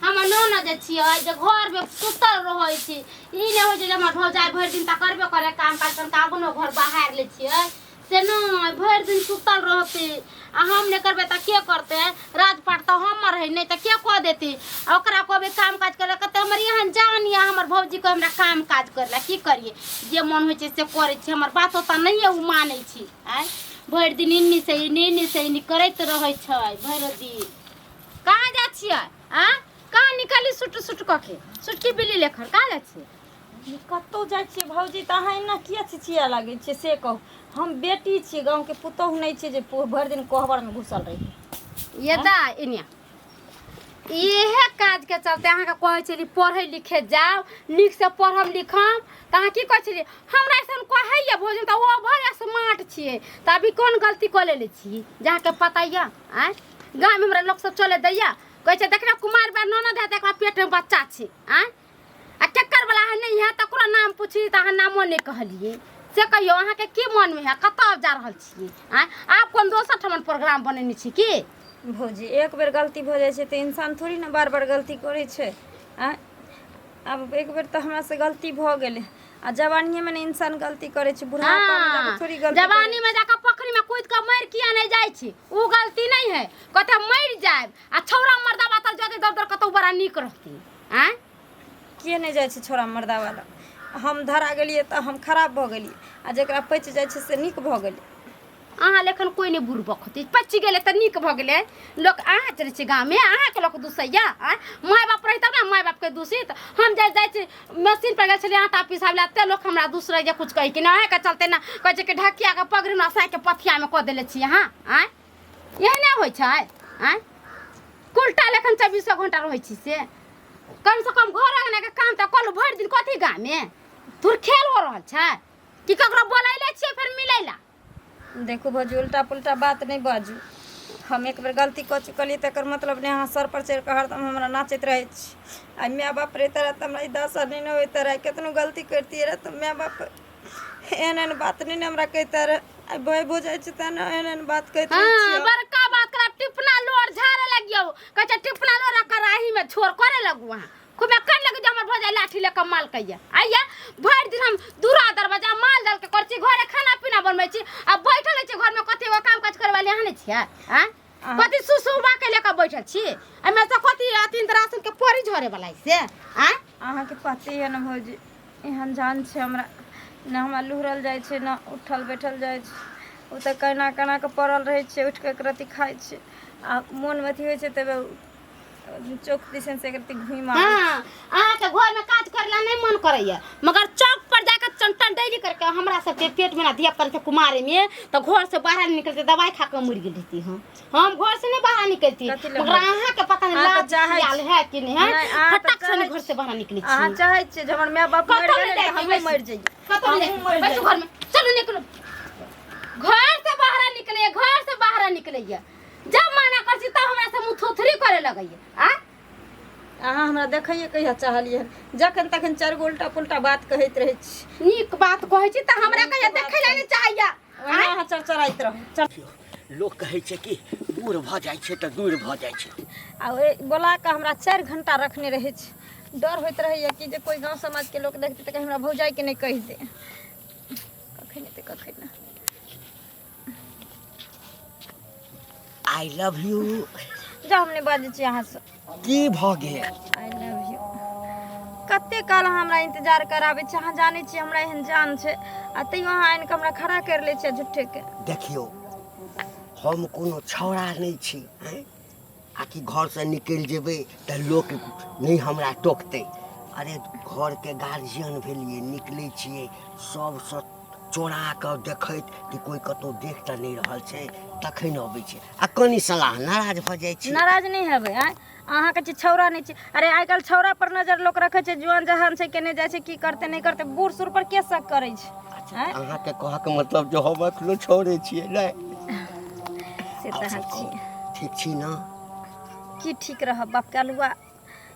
हमर ननद जे छियै जे घरमे सुतल रहै छै। ई नहि होइ छै जे हमर भौजाइ भरि दिन तऽ करबे करे काम काज, तनका अपनो घर बहारि लै छियै, से नहि, भरि दिन सुतल रहतै। आ हम नहि करबै तऽ के करतै? राजपाट तऽ हमर है, नहि तऽ के कऽ देतै? आ ओकरा कहबै काम काज करे, कहतै हमर एहन जान यऽ हमर भौजीके हमरा काम काज करै लए। की करियै, जे मन होइ छै से करै छियै। हमर बातो तऽ नहिए ओ मानै छै। आँय, भरि दिन इन्नी से इन्नी, इन्नी से इन्नी करैत रहै छै भरि दिन। कहाँ जाइ छियै? आ कहाँ निकली सुट सुट कऽ के सुटकी बिल्ली लेखन कहाँ जाइ छियै? कतहु जाइ छियै भौजी तऽ अहाँ एना किया चिचिया लागै छियै से कहू। हम बेटी छियै, गाँवके पुतोहु नहि छियै जे भरि दिन कोहबरमे घुसल रही। ये दा एनिया इहे काजके चलते अहाँके कहै छली पढ़ै लिखे जाउ, नीकसँ पढ़म लिखम, तऽ अहाँ की कहै छलियै? हमरा अइसन कहैए भोजन तऽ ओवर स्मार्ट छियै, तऽ अभी कोन गलती कऽ लेले छी जे अहाँके पता यऽ? आँय, गाममे हमरा लोक सब चले दैया, कहै छै देखना कुमार बा ननद है, देखना पेटमे बच्चा छै। आँय, आ केकर वाला है नहि है तकरो नाम पूछी तऽ अहाँ नामो नहि कहलियै। से कहियौ अहाँके की मनमे है, कतऽ जा रहल छियै? आँय, आब कोन दोसर ठमन प्रोग्राम बनेने छी की? भौजी, एक बेर गलती भऽ जाइ छै तऽ इंसान थोड़ी ने बार बार गलती करै छै। आँय, आब एक बेर तऽ हमरासँ गलती भऽ गेलै आ जवानिएमे ने इंसान गलती करै छै, बुढ़ापामे जाके थोड़ी गलती करै। जवानी में जाकर पोखरी में कूद के मर किया नहीं जाइ छी? उ गलती नहीं है, कते मर जायब आ छौड़ा मर्दाबा तर जदे दर दर कतौ बड़ा नीक रहती। आँय, किए नहि जाइ छै छौड़ा मर्दाबा लग? हम धरा गेलियै तऽ हम खराब भऽ गेलियै आ जकरा पचि जाइ छै से नीक भऽ गेलै। अहाँ लेखन कोइ नहि बुड़बक होतै। पचि गेलै तऽ नीक भऽ गेलै लोक। अहाँ चलै छी गाममे, अहाँके लोक दुसैया? आँय, माय बाप रही तब ने माय बापके दूषित। हम जाइ जाइ छी मशीन पर गेल छलियै आटा पिसाबै लए, एते लोक हमरा दूसरै जे कुछ कहै कि नहि। अहाँके चलते ने कहै छै कि ढकियाके पगड़ी हमरा साँइके पथियामे कऽ देले छी अहाँ। आँय, एहने होइ छै? आँय, कुलटा लेखन चौबीसो घंटा रहै छी, से कमसँ कम घर अङ्गनाके काम तऽ कऽ लू। भरि दिन कथी गाममे धुर खेल हो रहल छै कि ककरो बोलैले छियै फेर मिलै ला? देखू भौजी, उल्टा पुल्टा बात नहि बाजू। हम एक बेर गलती कऽ चुकलियै तकर मतलब नहि अहाँ सर पर चढ़ि कऽ हरदम हमरा नाचैत रहै छी। आइ माय बाप रहिते रहए तऽ हमरा ई दशा नहि ने होइते रहए। केतनो गलती करितियै रहए तऽ माय बाप एहन एहन बात नहि ने हमरा कहिते रहए। आइ भय भऽ जाइ छै तेँ ने एहन एहन बात कहैत रहै छियै। बड़का बात करा टिपना लोर झाड़े लगियौ, कहै छै टिपना लोर कराही में छोड़ करे लगू। अहाँ खूबे कर लगे जे हमर भौजाइ लाठी लेके माल कैया आइया। भरि दिन हम दूरा दरवाजा माल जाल के करै छी, घरे खाना पीना बनबै छी आ बैठल रहै छी घरमे। कथी एगो काम काज करे वाली अहाँ नहि छियै? आँय, कथी सुसुबा के लेके बैठल छी? एहिमे से कथी अथी राशन के परी झरे वाला है से? आँय, अहाँके पते यऽ ने भौजी, एहन जान छै हमरा ने, हमरा लुहरल जाइ छै ने उठल बैठल जाइ छै। ओ तऽ केना केना कऽ पड़ल रहै छै, उठि कऽ एकरत्ती खाइ छै आ मोनमे अथी होइ छै तब चौक दिसन से एकरत्ती घुमि आबै। हाँ, अहाँके घरमे काज करे ला नहीं मन करैया, मगर चौक पर जाके चंटन डेली करके हमरा सबके पेट में ना धिया पुता कुमारे में तो घर से बाहर नहीं निकलते, दवाई खा के मर गेल रहती। हम घर से नहीं बाहर निकलती, कथी लए मगर मरै? अहाँके पता नहीं अहाँ तऽ लाज चाहै खियाल छी। है कि नहीं है। नहि, अहाँ तऽ फटक से चाहै घर से बाहर निकलै अहाँ छी। चाहै छियै जे हमर माय बाप मरि कतौ गेलै नहि तऽ हमहूँ जाइ। मरि जइयै। कतौ नहीं। हमहूँ मरि बैसू जइयै। घर में, चलू निकलू घर से बाहर, निकलैया घर से बाहर निकलैया। जब मना कर छी तब हमरा से मुँह थोथरी करे लगैया। आ अहाँ हमरा देखैए कहिया चाहलियै हन? जखन तखन चारि गो उल्टा पुल्टा बात कहैत रहै छी। नीक बात कहै छी तऽ हमरा नीक कहिया बात देखै लए नहि चाहैया। ओहिना अहाँ चरचराइत रहू। लोक कहै छै कि बूढ़ भऽ जाइ छै तऽ दूर भऽ जाइ छै। आ ओहि बोला कऽ हमरा 4 घंटा रखने रहै छै। डर होइत रहैया कि जे कोइ गाँव समाजके लोक देखतै तऽ कहीं हमरा भौजाइके नहि कहि दे। कखन एतै, कखन? I love you. जाउ, हम नहि बाजै छी अहाँसँ। की भऽ गेल? I love you. कते काल अहाँ हमरा इंतजार कराबै छी। अहाँ जानै छी हमरा एहन जान छै आ तैयो अहाँ आनि कऽ हमरा खड़ा करि लै छियै झूठेके। देखियौ, हम कोनो छौड़ा नहि छी, आँय? आ कि घरसँ निकलि जेबै तऽ लोक नहि हमरा टोकतै? अरे, घरके गार्जियन भेलियै, निकलै छियै सबसँ चोरा कऽ देखैत कि कोइ कतहु देख तऽ नहि रहल छै, तखन अबै छै। आ कनि सलाह नाराज भऽ जाइ छी? नाराज नहि हेबै। आँय, अहाँके छी छौड़ा नहि छी। अरे, आइ काल्हि छौड़ा पर नजर लोक रखै छै, जुआन जहान छै, केने जाइ छै, की करतै नहि करतै, बूढ़ सूढ़ पर के शक करै छै? आँय? अहाँके कहऽके मतलब जे हम एखनो छोड़े छियै नहि? से तऽ अहाँ छी। ठीक छी ने? की ठीक रहब बापके अलुआ?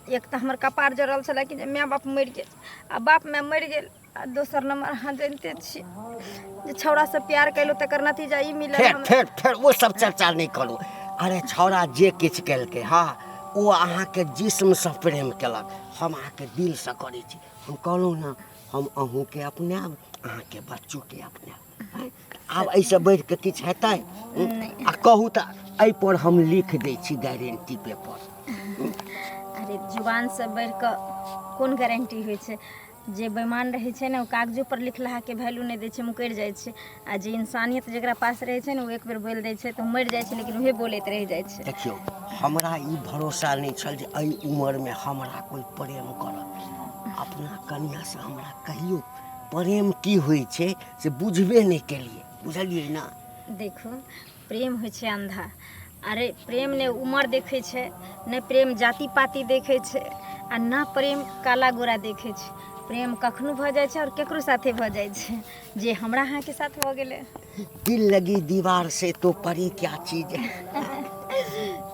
एक तऽ हमर कपार जड़ल छलै कि जे माय बाप मरि गेल आ बाप माय मरि गेल आ दोसर नंबर अहाँ जनिते छी जे छौड़ासँ प्यार केलहुँ तकर नतीजा ई मिलल फेर हमरा। फेर फेर ओ सब चर्चा नहि करू। अरे, छौड़ा जे किछु केलकै, हँ, ओ अहाँके जिस्मसँ प्रेम केलक, हम अहाँके दिलसँ करै छी। हम कहलहुँ ने, हम अहूँके अपनायब, अहाँके बच्चोके अपनायब। आब एहिसँ बढ़ि कऽ किछु हेतै? आ कहू तऽ एहिपर हम लिख दै छी गारंटी पेपर। अरे जुबानसँ बढ़ि कऽ कोन गारंटी होइ छै? जे बेईमान रहै छै ने, ओ कागजो पर लिखलाहाके वैल्यू नहि दै छै, मुकरि जाइ छै। आ जे इंसानियत जकरा पास रहै छै ने, ओ एक बेर बोलि दै छै तऽ मरि जाइ छै, लेकिन उहे बोलैत रहि जाइ छै। देखियौ, हमरा ई भरोसा नहि छल जे एहि उमरमे हमरा कोइ प्रेम करत। अपना कनिआँसँ हमरा कहियो प्रेम की होइ छै से बुझबे नहि केलियै, बुझलियै ने? देखू, प्रेम होइ छै अन्धा। अरे प्रेम ने उमर देखै छै, ने प्रेम जाति पाति देखै छै, आ न प्रेम काला गोरा देखै छै। प्रेम कखनो भऽ जाइ छै आओर केकरो साथे भऽ जाइ छै, जे हमरा अहाँके साथ भऽ गेलै। दिल लगी दीवार से तो परे क्या चीज है।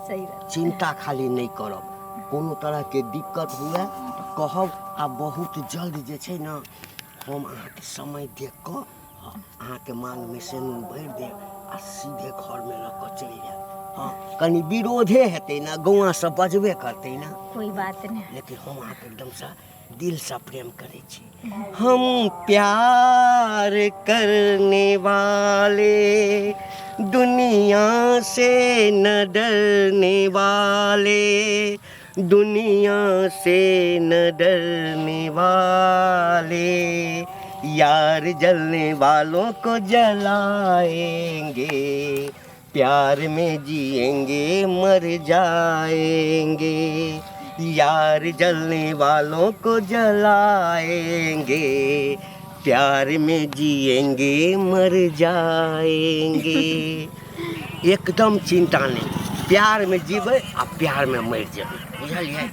सही बात। चिंता खाली नहि करब, कोनो तरहके दिक्कत हुए तऽ कहब। आ बहुत जल्द जे छै ने, हम अहाँके समय देख कऽ अहाँके मांगमे सेनुर भरि देब आ सीधे घरमे लऽ कऽ चलि जायब। हँ, कनि विरोधे हेतै ने, गौआँ सब बजबे करतै ने। कोई बात नहीं। लेकिन हम अहाँके एकदमसँ दिलसँ प्रेम करै छी। हम प्यार करने वाले, दुनिया से न डरने वाले, दुनिया से न डरने वाले, यार जलने वालों को जलाएंगे, प्यार में जिएंगे मर जाएंगे, यार जलने वालों को जलाएंगे, प्यार में जिएंगे मर जाएंगे। एकदम चिंता नहीं, प्यार में जीबै आ प्यार में मरि जेबै, बुझलियै?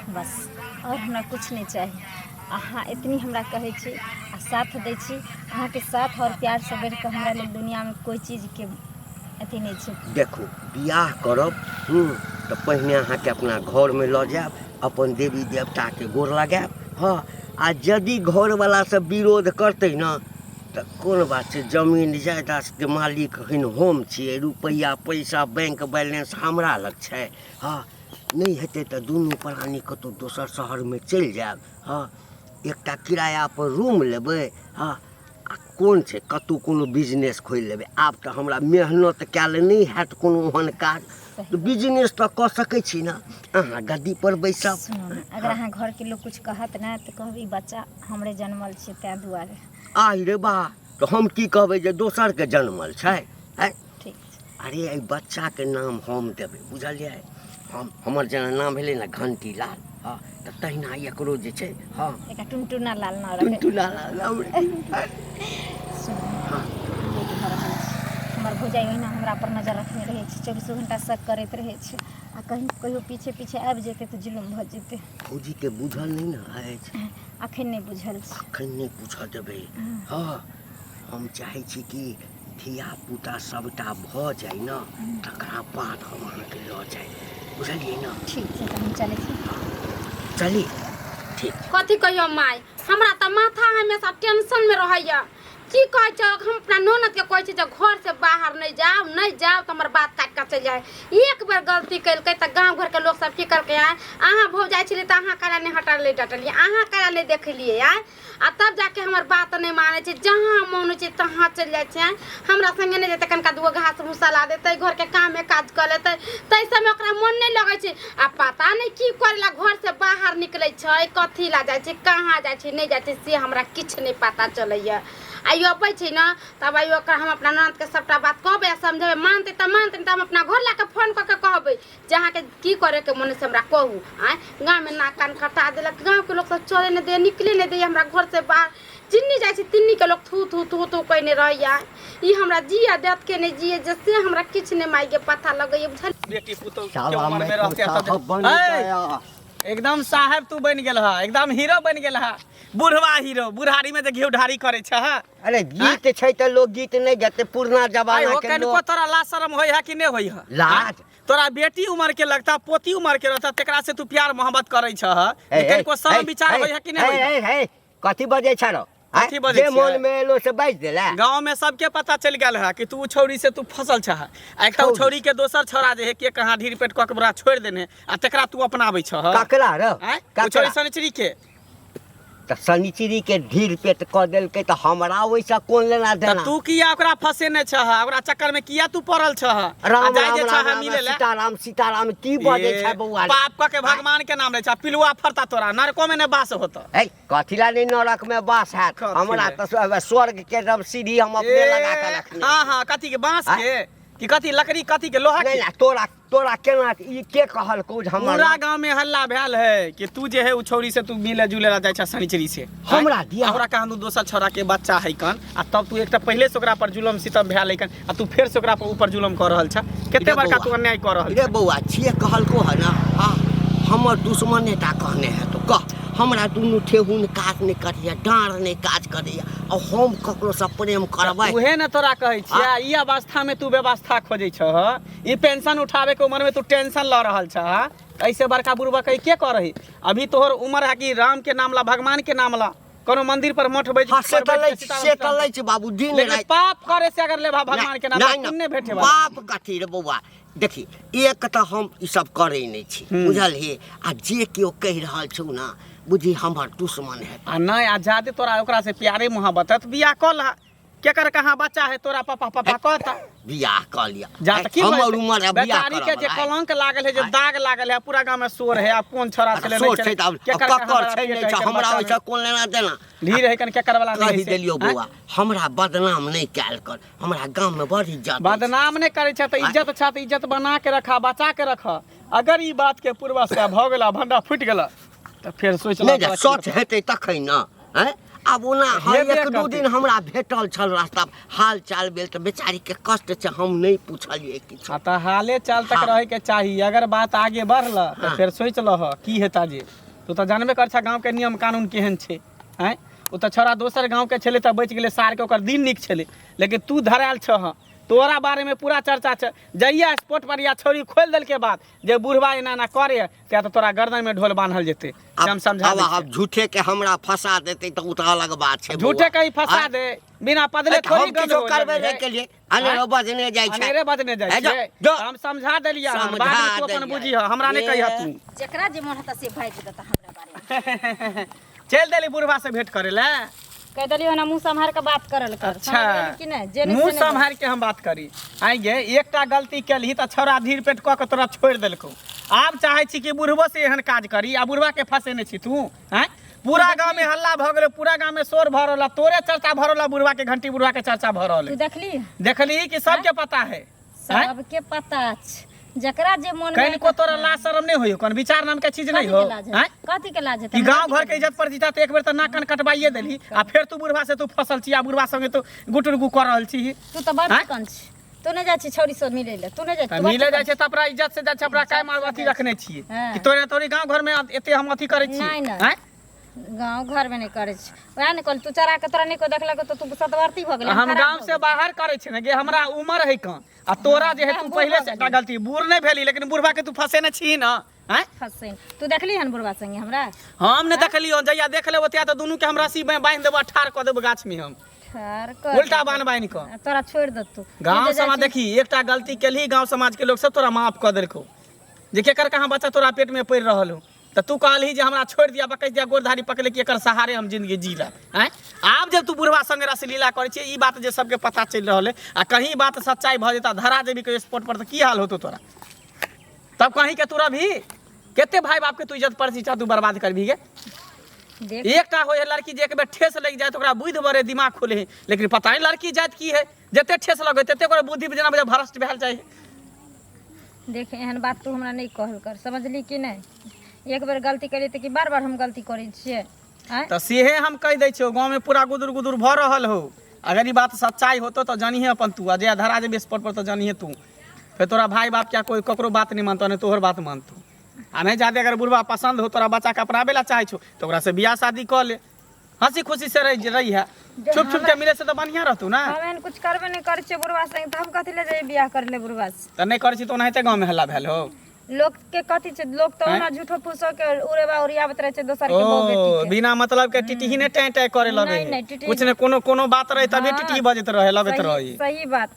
बस, और हमरा कुछ नहीं चाही। अहाँ एतनी हमरा कहै छी आ साथ दै छी, अहाँके साथ और प्यारसँ बढ़ि कऽ हमरा लेल दुनियामे कोइ चीजके अथी नहि छै। देखू, बियाह करब तऽ पहिने अहाँके अपना घरमे लऽ जायब, अपन देवी देवताके गोर लगायब। हँ, आ यदि घरवला सब विरोध करतै ने, तऽ कोन बात छै, जमीन जायदादके मालिक एखन हम छियै, रुपैआ पैसा बैंक बैलेंस हमरा लग छै। हँ, नहि हेतै तऽ दुनू प्राणी कतहु दोसर शहरमे चलि जायब। हँ, एकटा किरायापर रूम लेबै। हँ, आ कोन छै, कतहु कोनो बिजनेस खोलि लेबै। आब तऽ हमरा मेहनत कयल नहि हैत कोनो ओहन काज, तऽ बिजनेस तऽ कऽ सकै छी ने। अहाँ गद्दीपर बैसब। सुनू ने, अगर अहाँ घरके लोक किछु कहत ने, तऽ कहबै ई बच्चा हमरे जनमल छै, ताहि दुआरे। आहि रे बा, तऽ हम की कहबै जे दोसरके जनमल छै? आँय? ठीक छै। अरे, एहि बच्चाके नाम हम देबै, बुझलियै? हम हमर जेना नाम भेलै ने घंटी लाल, हँ, तऽ तहिना एकरो जे छै, हँ, एकरा टुनटुना लाल नाम रखै। टुनटुना लाल नाम रखै। सुनू, लेट भऽ रहल छै। हमर भौजाइ ओहिना हमरा पर नजर रखने रहै छै, चौबीसो घंटा शक करैत रहै छै, आ कहीं कहियो पीछे पीछे आबि जेतै तऽ जुलुम भऽ जेतै। भौजीके बुझल नहि ने अछि? अखन नहि बुझल छै। अखन नहि पूछऽ देबै। हँ, हम चाहै छी कि धियापुता सभटा भऽ जाइ ने, तकरा बाद हम अहाँके लऽ जाइ, बुझलियै ने? ठीक छै, तऽ हम चलै छी। चली, ठीक। कथी कहियो माय, हमरा तऽ माथा हमेशा टेंशनमे रहैया। की कहै छै, हम अपना ननदके कहै छी जे घरसँ बाहर नहि जाउ, नहि जाउ, तऽ हमर बात काटि कऽ चलि जाइ। एक बेर गलती केलकै तऽ गाँव घरके लोक सब की कहलकै, आँय, अहाँ भौजाइ छलियै तऽ अहाँ करा नहि हटलियै डटलियै, अहाँ करा नहि देखलियै? आँय, आ तब जाके हमर बात नहि मानै छै, जहाँ मोन होइ छै तहाँ चलि जाइ छै। हमरा संगे नहि जेतै, कनिका दूगो घास भूसा ला देतै, घरके कामे काज कऽ लेतै, ताहि सबमे ओकरा मोन नहि लगै छै। आ पता नहि की करै ला घरसँ बाहर निकलै छै, कथी ला जाइ छै, कहाँ जाइ छै, नहि जाइ छै, से हमरा किछु नहि पता चलैए। आइयो अबै छै ने, तब आइयो ओकरा हम अपना ननदके सबटा बात कहबै आ समझेबै। मानतै तऽ मानतै, नहि तऽ हम अपना घर लए कऽ फोन कऽ के कहबै जे अहाँके की करैके मोन से हमरा कहू। आँय, गाँवमे नाक कान कटा देलक, गाँवके लोक सब चले नहि दैए, निकले नहि दैए हमरा घरसँ बाहर। जिन्नी जाइ छी तिन्नीके लोक थू थू थू थू कयने रहैए। ई हमरा जिए देत के नहि जिए जे, से हमरा किछु नहि मायके पता लगैए, बुझल? बेटी पुतोह के साला उम्र मैं में तो रहते तब साहब बन ऐ, गया। एकदम साहब तू बनि गेल ह, एकदम हीरो बनि गेल ह, बुढ़वा हीरो। बुढ़ारी में जे घिउ ढारी करै छ ह। अरे गीत छै तऽ लोक गीत नहि गेतै? पुरना आइ जमाना हो के कनिको लोक। तोरा लाज शरम होइ है कि नहि होइ है? लाज? तोरा बेटी उम्र के लगता, पोती उम्र के रहता, तेकरा से तू प्यार मोहब्बत करै छ ह? ए, ए, कनिको शरम ए, विचार ए, होइ है कि नहि होइ ए, है? ए, ए, कथी बजै छ रो? आँय? कथी बजै जे छियै? मोन मे एलो से बाजि देला। गाँव में सबके पता चलि गेल है कि तू उ छौड़ी से तू फसल छह, आ एकटा उ छौड़ी। छौड़ी के दोसर छौड़ा जे है के कहाँ ढीर पेट कऽ के बड़ा छोड़ि देने, आ तकरा तू अपनाबै छह। ककरा रे? आँय? उ ककरा? छौड़ी शनिचरी के। तऽ शनिचरी के ढीर पेट कऽ देलकै तऽ हमरा ओहिसँ कोन लेना तऽ देना? तू किया ओकरा फसेने छह? ओकरा चक्कर में किया तू पड़ल छह? आ राम जाइ राम जे राम छह राम मिले ला। सीताराम सीताराम, की बजै ए, छै बौआ रे? पाप कऽ के भगवान के नाम लै छ, पिलुआ फरता तोरा नरको में ने बास होता। है, कथी ला नहि नरक में बास हैत? कथी हमरा ला? तऽ स्वर्ग के एकदम सीढ़ी हम अपने लगा के रखने। हाँ हाँ, कथी के बांस आँय? के कि कथी लकड़ी, कथी के लोहा नहीं के? ना, तोरा तोरा केना ई के कहलकौ जे हमर पूरा गांव में हल्ला भेल है कि तू जे है उ छौड़ी से तू मिले जुले ला जाइ छ शनिचरी से। हमरा दिया। हमरा कहाँ दू दोसर छौड़ा के बच्चा है कन, आ तब तू एकटा पहिले से ओकरा पर जुलम सितम भेल है कन, आ तू फेर से ओकरा पर ऊपर जुलम कर रहल छ। कते रे बड़का बौआ। तू अन्याय कर रहल रे बौआ, छिए कहलको है ना? हाँ, हमर दुश्मने टा कहने है तो कह। हमरा दुनू ठेहुन काज नहि करैया, डाँड़ नहि काज करैया, आ हम ककरोसँ प्रेम करबै? उहे ने तोरा कहै छियै, ई अवस्था में तू व्यवस्था खोजै छह, ई पेंशन उठावे के उम्र में तू टेंशन ल रहल छह, ऐसे बड़का बुढ़बा कही के करही? अभी तोहर उम्र है कि राम के नाम ला, भगवान के नाम ला, कोनो मंदिर पर मठ बैठ हाँ, से पर तऽ बैठ लै के छी, सीताराम से तऽ सीताराम लै छी बाबू दिन लेकिन राति। पाप करे से अगर लेबा भगवान के नाम नहि, त नहि, पुण्य भेटे वाला। पाप कथी रे बौआ? देखी, एक तऽ हम ई सब करै नहि छी, बुझलही? आ जे केओ कहि रहल छौ ने, बुझी हमर दुश्मन है। आ नहि, आ जादे तोरा ओकरा से प्यारे मोहब्बत है तऽ बियाह कऽ लह। केकर कहाँ बच्चा है तोरा पापा पापा कहता। बियाह कऽ लिअ। जा तऽ की हमर भऽ जेतै? उमर है बियाह बेचारी के जे करऽ वला। कलंक लागल है, जे दाग लागल है, पूरा गांव में शोर है। आब कोन छोरा छलै सोच नहि छै छलै, तऽ आब केकर कहाँ ककर बड़ा छै पेट नहि है, छै, केकर हमरा बच्चा ओहिसँ कोन लेना देना? ढीर है कन केकर वाला नहीं कहि है से। देलियौ आँय? बौआ, हमरा बदनाम नहि कयल कर, हमरा गाम में बड़ इज्जत अछि। बदनाम नहि करै छै तऽ इज्जत छै तऽ इज्जत बना के रखा, बचा के रख। अगर ई बात के पूर्वा से भऽ गेला, भंडा फूटि गेला तऽ फेर सोचि नहि लऽ जे सच हेतै तखन ने। आँय, आब ओना हँ, हेबे एक दू करतै। दिन हमरा भेटल छल रास्ता, हाल चाल भेल तऽ बेचारीके कष्ट छै, हम नहि पुछलियै किछु। आ तऽ हाले चाल तक हाँ। रहे के चाही। अगर बात आगे बढ़ल तऽ हाँ। फेर सोचि लह की हेता। जे तू तऽ जानबे कर छह गाँव के नियम कानून केहन छै। आँय, ओ तऽ छौड़ा दोसर गाँव के छलै तऽ बचि गेलै, सारके ओकर दिन नीक छलै, लेकिन तू धरायल छह, तोरा बारे में पूरा चर्चा छै। जहिया स्पॉट पर या छौड़ी खोलि देलकै बात जे बुढ़वा एना एना करे, तहिया तऽ तोरा गर्दन में ढोल बान्हल जेतै। से हम समझा आब दै आब झूठे के हमरा फंसा देतै तऽ ओ तऽ अलग बात छै छियौ। झूठे कहीं फंसा दे, बिना पदले तऽ थोड़ी हम गंध किछो होय करबे लगै नहि है। केलियै, अनेरो बजने जाइ छै। अनेरे बजने जाइ ए, जो, छियै। जो। हम समझा देलियै हन, समझा बाद में तू अपन देलियै। बुझिह, हमरा नहि कहिह तू। जकरा जे मोन हेतै से भागि देता हमरा बारे में। चलि देली बुढ़वा से भेंट करे ले। कहि देलियै ओना मुँह सम्हारि कऽ बात करल कर। अच्छा। समझ गेली कि नहि? जे नहि मुँह से नहि। सम्हारि के हम बात करी? आइ गे, एकटा गलती केलही तऽ छौड़ा धीर पेट कऽ के तोरा छोड़ि देलकौ, आब चाहै छी कि बुढ़बो से एहन काज करी आ बुढ़बा के फंसेने छी तू? आँय, पूरा गाँव में हल्ला भऽ गेलै, पूरा गाँव में शोर भऽ रहल है, तोरे चर्चा भऽ रहल है, बुढ़बा के घंटी, बुढ़बा के चर्चा भऽ रहल तू है। देखली? देखली कि सबके पता है? आँय? सबके पता छै, जकरा जे मोन में कनिको तोरा लाज शरम नहि होइयो? कोन विचार नाम के चीज नहि कथी हो? के लाज आँय? हेतै? कथी के लाज हेतै? कि गांव घर के इज्जत प्रतिष्ठा तऽ एक बेर तऽ नाक कान कटवाइए देलही, आ फेर तू बुढ़वा से तू फसल छी आ बुढ़वा संगे तू गुटुर गु कऽ रहल छी। तू तऽ बड़ आँय? चिकन छी। तू नहि जाइ छी छौड़ी सब मिलै लए? तू नहि जाइ? तऽ तू बड़ मिले जाइ चिकन छै तऽ अपना इज्जत से जाइ छै, अपना कायम अथी रखने छियै हाँ। कि तोरे तोरे गांव घर में एते हम अथी करै छियै? नहि, नहि। आँय? छी। गाँव घर में नहि करै छी, वएह ने कहली। तू चरा के तोरा नहि कोइ देखलक तऽ तू सतवर्ती भऽ गेलै। हम गांव से बाहर करै छी ने गे, हमरा उमर है कम, आ तोरा जे है तू पहिले से एकटा गलती, बूढ़ नहि भेली लेकिन बुढ़वा के तू फंसेने छी ने? आँय? फसेन तू देखली हन बुढ़वा संगे हमरा? हम नहि देखलियौ, जहिया देख लेबो तहिया तऽ दुनू के हम रस्सी बान्हि देबो आ ठाढ़ कऽ देबो गाछ में हम। ठाढ़ कर उल्टा बान्ह बान्हि कऽ तोरा छोड़ि देतौ। गांव समाज देखी, एकटा गलती केलही, गांव समाज के लोग सब तोरा माफ कऽ देलकौ जे केकर कहाँ बच्चा तोरा पेट में पड़ि रहल हो, तऽ तू कहलही जे हमरा छोड़ि दिया, बकैस दिया, गोरधारी पकड़ले कि एकर सहारे हम जिंदगी जी लेब। आँय, आब जब तू बुढ़वा संगे रसलीला करै छियै, ई बात जे सबके पता चलि रहल है, आ कहीं बात सच्चाई भऽ जेता, धरा जेबी कहियो स्पॉट पर तऽ की हाल होतो तोरा? तब कहीं के तू रभी? कते भाई बाप के तू इज्जत प्रतिष्ठा तू बर्बाद करबी गे? देख, एकटा होइ है लड़की जे एक बेर ठेस लागि जाय तऽ ओकरा बुद्धि बढ़े, दिमाग खुले है, लेकिन पता नहि लड़की जाति की है, जते ठेस लगे तते ओकरा बुद्धि जेना बुझाय भ्रष्ट भेल जाइ है। देख, एहन बात तू हमरा नहि कहल कर, समझली कि नहि? एक बेर गलती करियै तऽ कि बार बार हम गलती करै छियै? आँय? तऽ सेहे हम कहि दै छियौ, गाँवमे पूरा गुदुर गुदुर भऽ रहल हो। अगर ई बात सच्चाई होतो तऽ जानिहे अपन तू, आ जे धरा जेबी स्पॉट पर तऽ जानिहे तू, फेर तोरा भाई बाप क्या कोई ककरो बात नहि मानतो, नहि तोहर बात मानतो। आ नहि जादे अगर बुढ़वा पसंद हो तोरा, बच्चा के अपनाबे ला चाहै छौ तऽ ओकरा से बियाह शादी कऽ ले, हंसी खुशी से रही रही है। छुप छुप के मिले से तऽ बढ़िया रहतौ ना। हम एहन कुछ करबे नहि करै छियै बुढ़वा संगे तऽ हम कथी लए जइयै बियाह करै लए बुढ़वा से? तऽ नहि करै छी तऽ ओनाहिते गाँवमे हल्ला भेल हो। लोक के कथी छै, लोक तऽ आँय? ओना झूठो फूसो के उड़ेबा उड़ियाबैत रहै छै दोसर के बहु ओ बेटी के। बिना मतलब के टिटही ने टैं टैं करे लगे नहि, है। नहि, टिटही कुछ ने कोनो कोनो बात रहे तबे हाँ। टिटही बजैत रहे लगैत सही रहे। सही बात।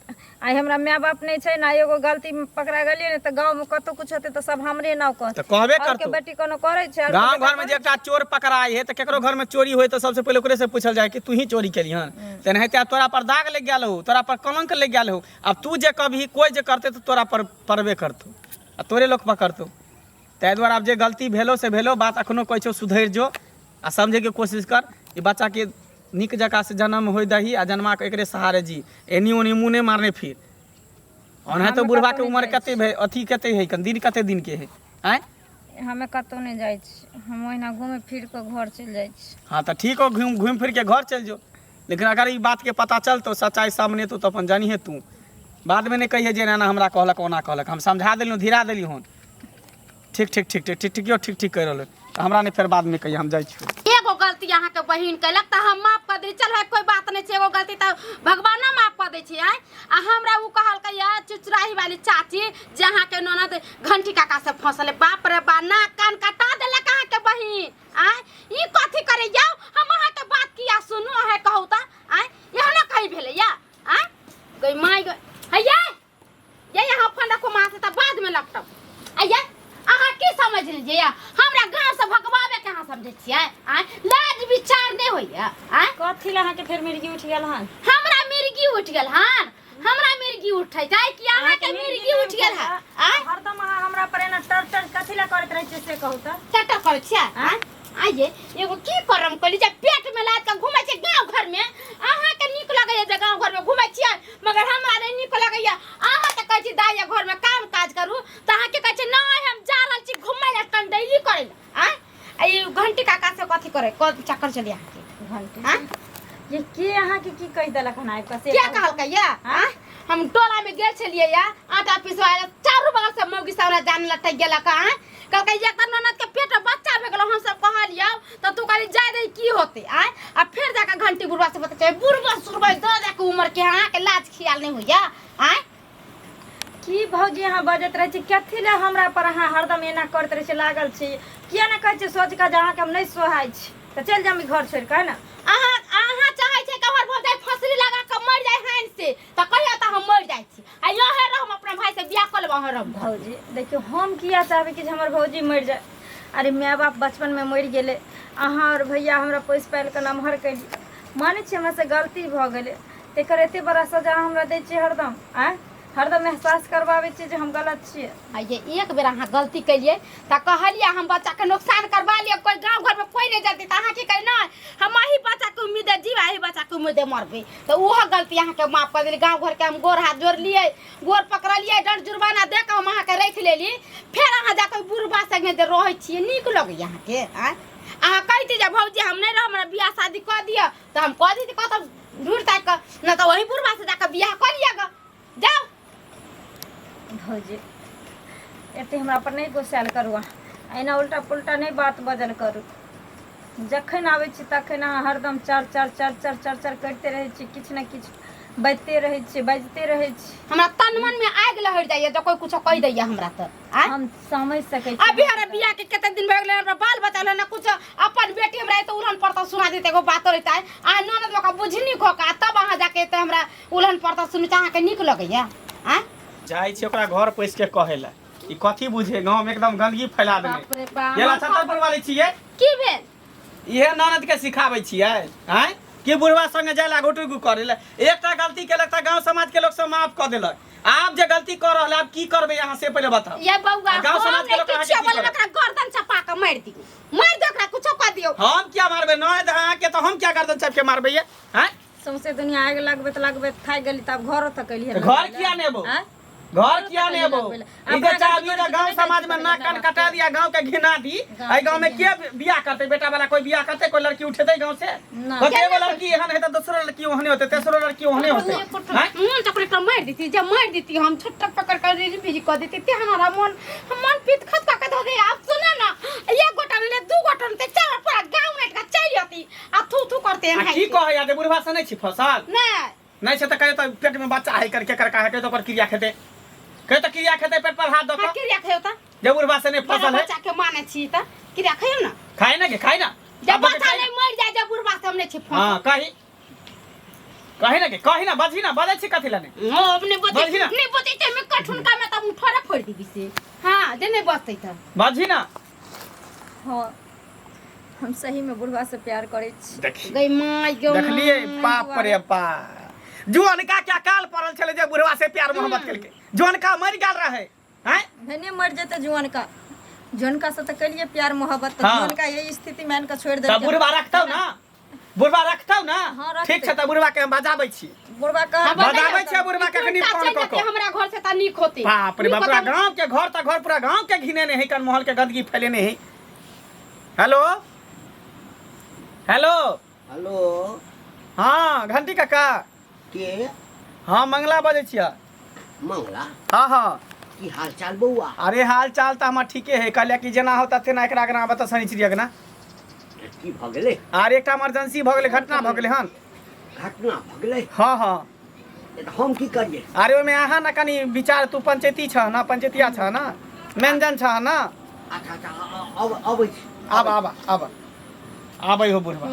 आइ हमरा माय बाप नहि छै ने, एगो गलती में पकड़ा गेलियै ने तऽ गाँव में कतौ कुछ होतै तऽ सब हमरे नाव कहतै। तऽ कहबे और के करतौ। बेटी कोनो करै छै, और के गाँव बेटा घर में जे करै एकटा चोर पकड़ाइ है तऽ केकरो घर में चोरी होय तऽ सबसे पहिले ओकरे से पूछल जाय कि तू ही चोरी केली हन। तेनाहिते आब तोरा पर दाग लागि गेल हो, तोरा पर कलंक लागि गेल हो, आब तू जे कभी कोइ जे करतै तऽ तोरा पर पड़बे करतौ आ तोरे लोक पकड़तौ। ताहि दुआरे आब जे गलती भेलो से भेलो, बात अखनो कहै छौ सुधरि जो आ समझैके कोशिश कर। ई बच्चाके नीक जकाँ से जन्म होइ दही आ जन्मा के एकरे सहारे जी, एनी ओनी मुँह नहि मारने फिर। ओनाहितो हमे बुढ़वा कतौ के नहि उमर जाइ कते भे अथी कते है, दिन कते दिन के है आँय? हमे कतौ नहि जाइ छी, हम ओहिना घूमि फिर कऽ घर चलि जाइ छी। हाँ तऽ ठीक हो, घूम घूमि फिर के घर चलि जो, लेकिन अगर ई बात के पता चलतौ, सच्चाई सामने एतौ तऽ अपन जानिहे तू, बाद में नहि कहिहे जे एना एना हमरा कहलक ओना कहलक। हम समझा देलियौ, धीरा देलियौ हन। ठीक ठीक ठीक ठीक ठीक ठीक यौ, ठीक ठीक कहि रहल तऽ हमरा नहि फेर बादमे कहिए, हम जाइ छी। एगो गलती अहाँके बहिन केलक तऽ हम माफ कऽ देली, चल भाई कोई बात नहि छै, एगो गलती तऽ भगवानो माफ कऽ दै छै। आँय, आ हमरा ओ कहलकै या चुचुराही वाली चाची जे अहाँके ननद घंटी काका से फंसल है। बाप रे बा, नाक कान कटा देलक अहाँके बहिन। आँय, ई कथी करे जाउ, हम अहाँके बात किया सुनू, अहाँ कहू तऽ? आँय, एहनो कहीं भेलै या? आँय गई माय गई, हैया ये यहाँ फोन रखो माँ से, तब बाद में लपटब। आइए अहाँ की समझ लीजिए, हमरा गांव से भगवावे के अहाँ समझै छियै? आँय, लाज विचार नहि होइया? आँय, कथी लए अहाँके फेर मिर्गी उठि गेल हन? हमरा मिर्गी उठि गेल हन? हमरा मिर्गी उठै छै कि अहाँके मिर्गी उठि गेल हन? आँय, हरदम अहाँ हमरा पर एना टर टर कथी लए करैत रहै छियै से कहू तऽ? टटर करै छियै? आँय, आइए एगो की करम कहली जे पेट में लाद के घूमै छै गांव घर में। अहाँके नीक लगैया जे गांव घर में घूमै छियै, मगर हमरा नहि नीक लगैया। अहाँ तऽ कहै छी दाइ घर में काम काज करू, तऽ अहाँ की कहै छी? नहि, हम जा रहल छी घूमै लए, कंडैली करै लए। आँय, आ ई घंटी काका से कथी करै चक्कर चली अहाँके? घंटी आँय, ये के अहाँके की कहि देलक हन आबि कऽ से क्या कहू? कहलकै या? आँय, हम टोला में गेल छलियै या आटा पिसवाय लए, चारू बगल से मौगी सब हमरा जान लटक गेलक। आँय, कहलकै एकर ननद के पेट में बच्चा भऽ गेलौ, हम सब कहलियौ तऽ तू कहली जाय दही की होतै। आँय, आ फेर जाके घंटी बुढ़वा से बतै छै, बुढ़वा सुरबै दऽ जाके उमर के अहाँके लाज खियाल नहि होइया? आँय, की भौजी अहाँ बजैत रहै छी? कथी लए हमरा पर अहाँ हरदम एना करैत रहै छी, लागल छी? किया ने कहै छी सोचि कऽ जे अहाँके हम नहि सोहाइ छी तऽ चलि जायब ई घर छोड़ि कऽ, है ने? अहाँ अहाँ चाहै छै कि हमर भौजाइ फसरी लगा कऽ मरि जाइ हानि से, तऽ कहियो तऽ हम मरि जाइ छी आ यहे रहब, अपना भाई से बियाह कऽ लेब, अहाँ रहब। भौजी देखियौ, हम किया चाहबै कि जे हमर भौजी मरि जाय? अरे माय बाप बचपनमे मरि गेलै, अहाँ आओर भैया हमरा पोसि पालि कऽ नमहर केलियै। मानै छी हमरासँ गलती भऽ गेलै, तेकर एते बड़ा सजा अहाँ हमरा दै छियै हरदम? आँय, हरदम एहसास करबाबै छियै जे हम गलत छियै। आ ये एक बेर अहाँ गलती केलियै तऽ कहलियै हम बच्चाके नुकसान करबा लिअ, कोइ गाँव घरमे कोइ नहि जानतै, तऽ अहाँ की कहै? नहि, हम एही बच्चाके उम्मीदे जीब, एही बच्चाके उम्मीदे मरबै। तऽ ओहो गलती अहाँके माफ कऽ देली। गाँव घरके हम गोर हाथ जोड़लियै, गोर पकड़लियै, डर जुर्माना दऽ कऽ हम अहाँके राखि लेली। फेर अहाँ जाकऽ बुढ़बा संगे जे रहै छियै, नीक लगैए अहाँके? आँय, अहाँ कहिती जे भौजी हम नहि रहब, हमरा बियाह शादी कऽ दिअ, तऽ हम कऽ दैती कतऽ ढूँढि ताकि कऽ, नहि तऽ वही बुढ़बा से जाकऽ बियाह कऽ लिअ गऽ, जाउ। भौजी एते हमरा पर नहि गुस्सायल करू, अहाँ एना उल्टा पुल्टा नहि बात बजल करू। जखन आबै छी तखन अहाँ हरदम चर चर चर चर चर चर करिते रहै छी, किछु ने किछु बाजिते रहै छी, बाजिते रहै छी। हमरा तन मन में आगि लहरि जाइए जब कोई कुछो कहि दैया हमरा तऽ। आँय, हम समझ सकै छी। अभी हमरा बियाह के कते दिन भऽ गेलै, हमरा बाल बच्चा ने कुछ, अपन बेटी हमरा एते उल्हन पड़ता सुना देते, एगो बात रहिता। अहाँ ननद लोक बुझनी खो के तब अहाँ जाके एते हमरा उल्हन पड़ता सुनै छै, अहाँके नीक लगैया? आँय, जाइ छी ओकरा घर पैस के कहै लए, ई कथी बुझे, गाँव में एकदम गंदगी फैला देने। बाप रे बाप। ये ला छतरपुर वाली छियै। की भेल? इहे ननद के सिखाबै छियै आँय कि बुढ़वा संगे जाय ला घुटू घु करै ला। एकटा गलती केलक तऽ गाँव समाज के लोक सब माफ कऽ देलक, आब जे गलती कऽ रहल है, आब की करबै अहाँ से पहिले बताउ। ये बौआ, आ गाँव हम समाज के नहि लोक अहाँके किछो की बोलबै, करत? ओकरा गर्दन चपा कऽ मारि दियौ, मारि दियौ ओकरा, कुछो कऽ दियौ। हम किया मारबै ननद अहाँके? तऽ हम किया गर्दन चापि के मारबै ये आँय? सौंसे दुनिया आगि लगबैत लगबैत थाकि गेली, तब घरो तक एलियै। तऽ घर किया ने एबौ? आँय? घर किया ने एबौ? ई जे चाहबी जे गांव समाज में नाक कान कटा दिया, गांव के घिना दी, एहि गांव में के बियाह करतै? बेटा वाला कोई बियाह करतै? कोई लड़की उठेतै गांव से? ना। कहतै एगो लड़की एहन हेतै, दोसरो लड़की ओहने होतै, तेसरो लड़की ओहने होतै। आँय? मन चकरे के मारि देती, जे मारि देती हम छोटा पकड़ कर रेली भेजी कऽ देती ते हमारा मन, हम मन पीत खत कऽ के धऽ दे। आब सुन ना, एक गोटा ने दू गोटा ने चार, पूरा गांव नेट के चलि जती आ थू थू करते। आ की कहै जे बुढ़वा से नहि छी फसल? नहि नहि छै तऽ कहियो तऽ पेट में बच्चा है करके कर का है, कहियो तऽ ओकर क्रिया खेतै, कहियो तऽ क्रिया खेतै पेट पर हाथ दऽ हाँ कऽ। क्रिया खेतै? जे बुढ़बा से नहीं बड़ा फसल है बच्चा के माने छी त कि रखियौ ना खाए ना के खाए ना जब अब्बा के बच्चा खाए ना। नहीं मर जाए जब बुढ़बा से हम नहीं छी फोन हाँ कही कही ना के कही ना बजही ना बजै छी कथी लने हाँ अब नहीं बजै बजही ना। नहीं बजै त हमे कठुनका में तब उठोरे फोड़ दीबी से हाँ जे नहीं बजतै त बजही ना हाँ हम सही में बुढ़वा से प्यार करै छी देखी गई माय गौ देखलिए बाप रे बाप जुअनका क्या काल पड़ल छलै जे बुढ़वा से प्यार मोहब्बत केलकै जुअनका मरि गेल रहै हैं भने मर जेतै जुअनका जुअनका से तऽ केलिए प्यार मोहब्बत तऽ हाँ। जुअनका यही स्थिति में आनि कऽ छोड़ि तऽ देलकै बुढ़वा रखतौ ना बुढ़वा रखतौ ना हाँ, रखतै। ठीक छै तऽ बुढ़वा के हम बजाबै छी बुढ़वा कह बजाबै छै बुढ़वा के अखनी फोन कऽ कऽ हमरा घर से त नीक होते बाप रे नीक बाप पूरा होतै। गांव के घर तऽ घर पूरा गांव के घिने है कन महल के गंदगी फैलेने है हेलो हेलो हेलो हाँ घंटी काका के हाँ मंगला बजै छियै मंगला हाँ हाँ की हाल चाल बौआ अरे हाल चाल तऽ हमर ठीके है कहलियै कि जेना होता तेना एकरा अगना बता शनिचरी अगना की भऽ गेलै आर एकटा इमरजेंसी भऽ गेलै घटना भऽ गेलै हन घटना भऽ गेलै हाँ हाँ तऽ हम की करियै अरे ओहिमे अहाँ ने कनि विचार तू पंचायती छह ना पंचायतिया छह ना व्यंजन छह ना अच्छा अच्छा अब अबै छी आब आब आब आबै हो बुढ़वा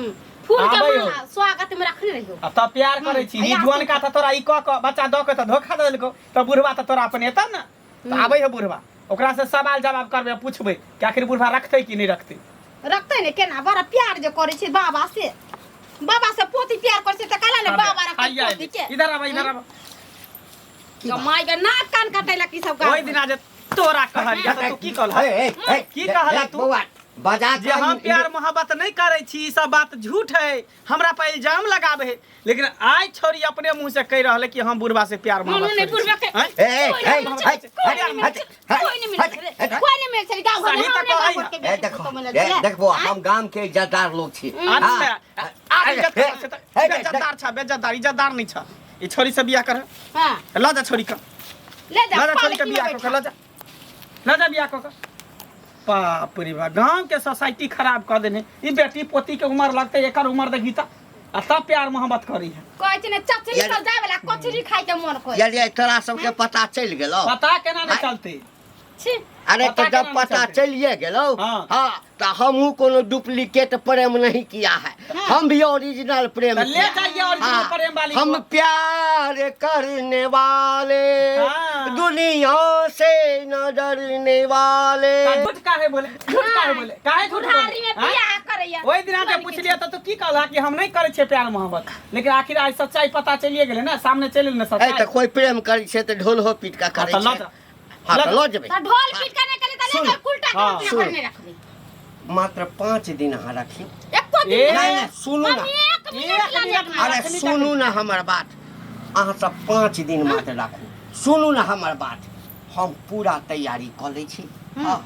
फूल के आबै हो। माला स्वागत में रखने रहियो आ तब प्यार करै छी ई जुअनका तऽ तोरा ई कऽ कऽ बच्चा दऽ कऽ तऽ धोखा दऽ देलकौ तऽ बुढ़वा तऽ तोरा अपन एतौ ने तऽ आबै हो बुढ़वा ओकरा से सवाल जवाब करबै पूछबै कि आखिर बुढ़वा रखतै कि नहि रखतै रखतै ने केना बड़ा प्यार जे करै छै बाबा से बाबा से पोती प्यार करै छै तऽ कहला ने बाबा रखतै आइया पोती के इधर आब इधर आब माय के नाक कान कटेलक ई सब गाँव ओहि दिना जे तोरा कहलियै तऽ तू की कहलह हे, हे, हे, की कहला देख तू? बौआ बजा जे हम प्यार मोहब्बत नहीं करै छी ई सब बात झूठ है हमरा पर इल्जाम लगावे है लेकिन आइ छोरी अपने मुंह से कह रहल है कि हम बुढ़वा से प्यार मानू मोहब्बत नहीं करै बुढ़वा छी। के आँय? ए, कोई ए, नहीं मिलै ए, छै, कोई नहीं मिलै छै, कोई नहीं मिलै छै, ए, कोई नहीं मिलै छै, गाँव घरमे सही तऽ हम नहि कहै गाँव घरके ए बेटी देखो पुतोह मिलै ए छै। देखबो हम गाम के इज्जतदार लोग छी अच्छा आब इज्जत ए, करै छै तऽ ए, बेइज्जतदार छ बेइज्जतदार इज्जतदार नहीं छ ई छोरी से बियाह कर हाँ, ल जा छोरी के ले जा, ल जा छोरी के पालकी में बियाह कऽ बैठा। के ल जा ल जा बियाह कऽ के बाप रे बा गांव के सोसाइटी खराब कऽ देने ई बेटी पोती के उम्र लगतै एकर उम्र देखी तऽ आ तब प्यार मोहब्बत करी है कहै छै ने चचरी यार- सब जाय वाला कचरी खाय के मन करे यार ये तोरा सबके पता चलि गेलौ पता केना नहीं चलते छी अरे पता तो जब केना नहीं पता चलतै? चलिए गेलौ हाँ। हाँ तो हमहूँ कोनो डुप्लीकेट प्रेम नहीं किया है हम भी ओरिजिनल प्रेम तो ले किया है। जाइए ओरिजिनल हाँ, प्रेम वाली हम को। प्यार करने वाले हाँ। दुनिया से न डरने वाले का झूठ काहे बोले झूठ काहे बोले काहे झूठ बुढ़ारी में बोले हाँ? बियाह करैया ओहि दिना जे पुछलियै तऽ तू की कहला कि हम नहीं करै छियै प्यार मोहब्बत लेकिन आखिर आज सच्चाई पता चलिए गेलै ने सामने चलि गेलै ने ए सच्चाई तऽ कोई प्रेम करै छै तऽ ढोल हो पीट कऽ हाँ, करै तऽ लऽ छै जा। हाँ लऽ तऽ जा। लऽ जेबै तऽ ढोल पीट के नहि केली तऽ ले सुन। जा कुलटा के हाँ, अपना सुन। घर में रखबी मात्र 5 दिन अहाँ रखियौ एको दिन ए, नहि नहि सुनू हम ना एक मिनट ला एक नहीं मिनट। अरे रखनी सुनू ना हमर बात अहाँ सब 5 दिन मात्र राखू सुनू ना हमर बात हम पूरा तैयारी कऽ लै छी हँ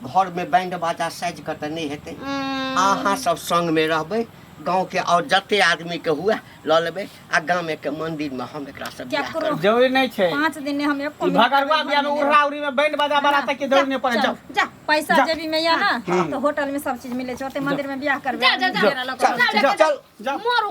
घरमे बैंड बाजा साजि कऽ तऽ नहि हेतै अहाँ सब संगमे रहबै गाँवके आओर जते आदमीके हुए लऽ लेबै आ गामेके मंदिरमे हम एकरा से बियाह केकरो करबै जरूरी नहीं छै 5 दिन हम एको ई मिनट भगरुआ बियाह में उड़ा उड़ी में बैंड बाजा बारात के जरूरी नहीं पड़े जाओ जा पैसा जा। जेबी में या ना तो होटल में सब चीज मिले छै ओते मंदिर में बियाह करबै जा, जा, जा। मेरा लऽ कऽ जा, जा, चल जाओ मोर